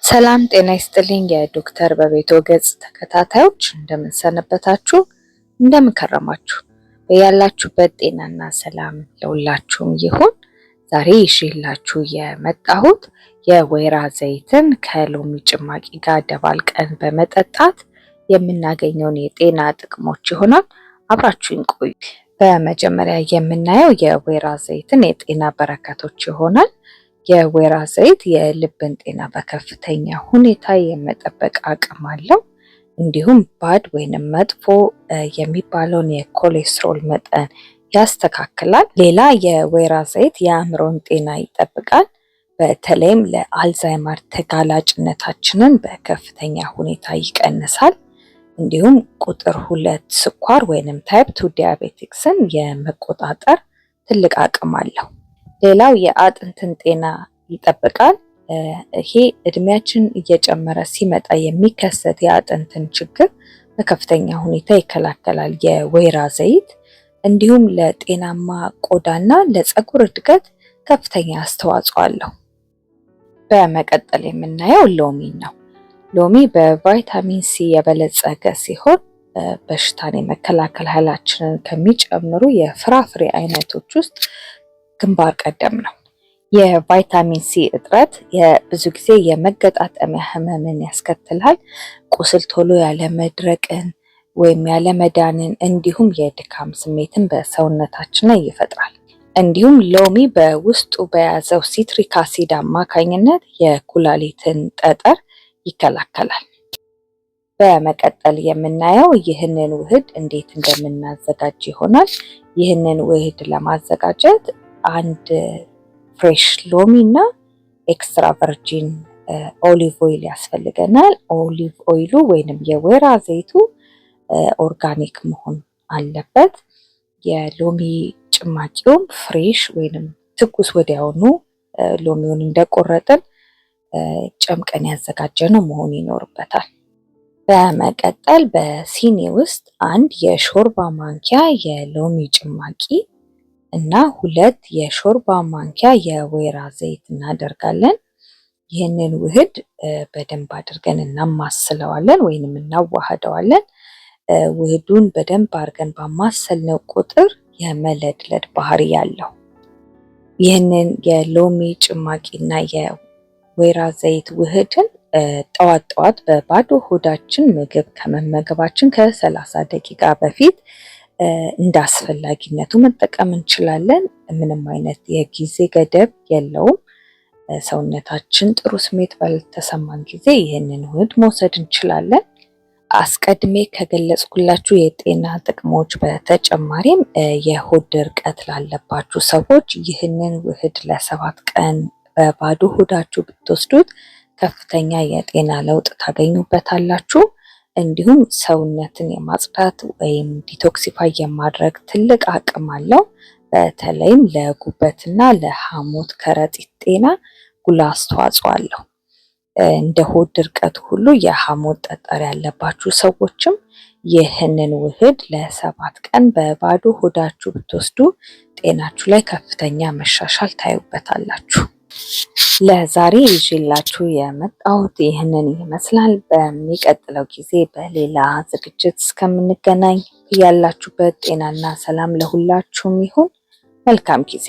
ሰላም ጤና ይስጥልኝ። የዶክተር በቤቶ ገጽ ተከታታዮች፣ እንደምን ሰነበታችሁ? እንደምን ከረማችሁ? በያላችሁበት ጤናና ሰላም ለሁላችሁም ይሁን። ዛሬ ይዤላችሁ የመጣሁት የወይራ ዘይትን ከሎሚ ጭማቂ ጋር ደባልቀን በመጠጣት የምናገኘውን የጤና ጥቅሞች ይሆናል። አብራችሁን ቆዩ። በመጀመሪያ የምናየው የወይራ ዘይትን የጤና በረከቶች ይሆናል። የወይራ ዘይት የልብን ጤና በከፍተኛ ሁኔታ የመጠበቅ አቅም አለው። እንዲሁም bad ወይንም መጥፎ የሚባለውን የኮሌስትሮል መጠን ያስተካክላል። ሌላ የወይራ ዘይት የአእምሮን ጤና ይጠብቃል። በተለይም ለአልዛይመር ተጋላጭነታችንን በከፍተኛ ሁኔታ ይቀንሳል። እንዲሁም ቁጥር 2 ስኳር ወይንም type 2 diabetics ን የመቆጣጠር ትልቅ አቅም አለው። ሌላው የአጥንትን ጤና ይጠብቃል። ይሄ እድሜያችን እየጨመረ ሲመጣ የሚከሰት የአጥንትን ችግር በከፍተኛ ሁኔታ ይከላከላል የወይራ ዘይት። እንዲሁም ለጤናማ ቆዳና ለፀጉር እድገት ከፍተኛ አስተዋጽኦ አለው። በመቀጠል የምናየው ሎሚን ነው። ሎሚ በቫይታሚን ሲ የበለጸገ ሲሆን በሽታን የመከላከል ኃይላችንን ከሚጨምሩ የፍራፍሬ አይነቶች ውስጥ ግንባር ቀደም ነው። የቫይታሚን ሲ እጥረት ብዙ ጊዜ የመገጣጠሚያ ህመምን ያስከትላል። ቁስል ቶሎ ያለመድረቅን ወይም ያለመዳንን እንዲሁም የድካም ስሜትን በሰውነታችን ላይ ይፈጥራል። እንዲሁም ሎሚ በውስጡ በያዘው citric acid አማካኝነት የኩላሊትን ጠጠር ይከላከላል። በመቀጠል የምናየው ይህንን ውህድ እንዴት እንደምናዘጋጅ ይሆናል። ይህንን ውህድ ለማዘጋጀት አንድ fresh ሎሚ እና extra virgin olive oil ያስፈልገናል። Olive oil ኡ ወይንም የወይራ ዘይቱ organic መሆን አለበት። የሎሚ ጭማቂውም fresh ወይንም ትኩስ፣ ወዲያውኑ ሎሚውን እንደቆረጥን ጨምቀን ያዘጋጀነው መሆን ይኖርበታል። በመቀጠል በሲኒ ውስጥ አንድ የሾርባ ማንኪያ የሎሚ ጭማቂ እና 2 የሾርባ ማንኪያ የወይራ ዘይት እናደርጋለን። ይህንን ውህድ በደንብ አድርገን እናማስለዋለን ወይንም እናዋህደዋለን። ውህዱን በደንብ አድርገን ባማሰልነው ቁጥር የመለድለድ ባህሪ ያለው። ይህንን የሎሚ ጭማቂና የወይራ ዘይት ውህድን ጠዋት ጠዋት በባዶ ሆዳችን ምግብ ከመመገባችን ከ30 ደቂቃ በፊት እንደ አስፈላጊነቱ መጠቀም እንችላለን። ምንም አይነት የጊዜ ገደብ የለውም። ሰውነታችን ጥሩ ስሜት ባልተሰማን ጊዜ ይህንን ውህድ መውሰድ እንችላለን። አስቀድሜ ከገለጽኩላችሁ የጤና ጥቅሞች በተጨማሪም የሆድ ድርቀት ላለባችሁ ሰዎች ይህንን ውህድ ለ7 ቀን በባዶ ሆዳችሁ ብትወስዱት ከፍተኛ የጤና ለውጥ ታገኙበታላችሁ። እንዲሁም ሰውነትን የማጽዳት ወይም detoxify የማድረግ ትልቅ አቅም አለው። በተለይም ለጉበትና ለሐሞት ከረጢት ጤና ጉልህ አስተዋጽኦ አለው። እንደ ሆድ ድርቀት ሁሉ የሐሞት ጠጠር ያለባችሁ ሰዎችም ይህንን ውህድ ለ7 ቀን በባዶ ሆዳችሁ ብትወስዱ ጤናችሁ ላይ ከፍተኛ መሻሻል ታዩበታላችሁ። ለዛሬ ይዤላችሁ የመጣሁት ይህንን ይመስላል። በሚቀጥለው ጊዜ በሌላ ዝግጅት እስከምንገናኝ ያላችሁበት ጤናና ሰላም ለሁላችሁም ይሁን። መልካም ጊዜ።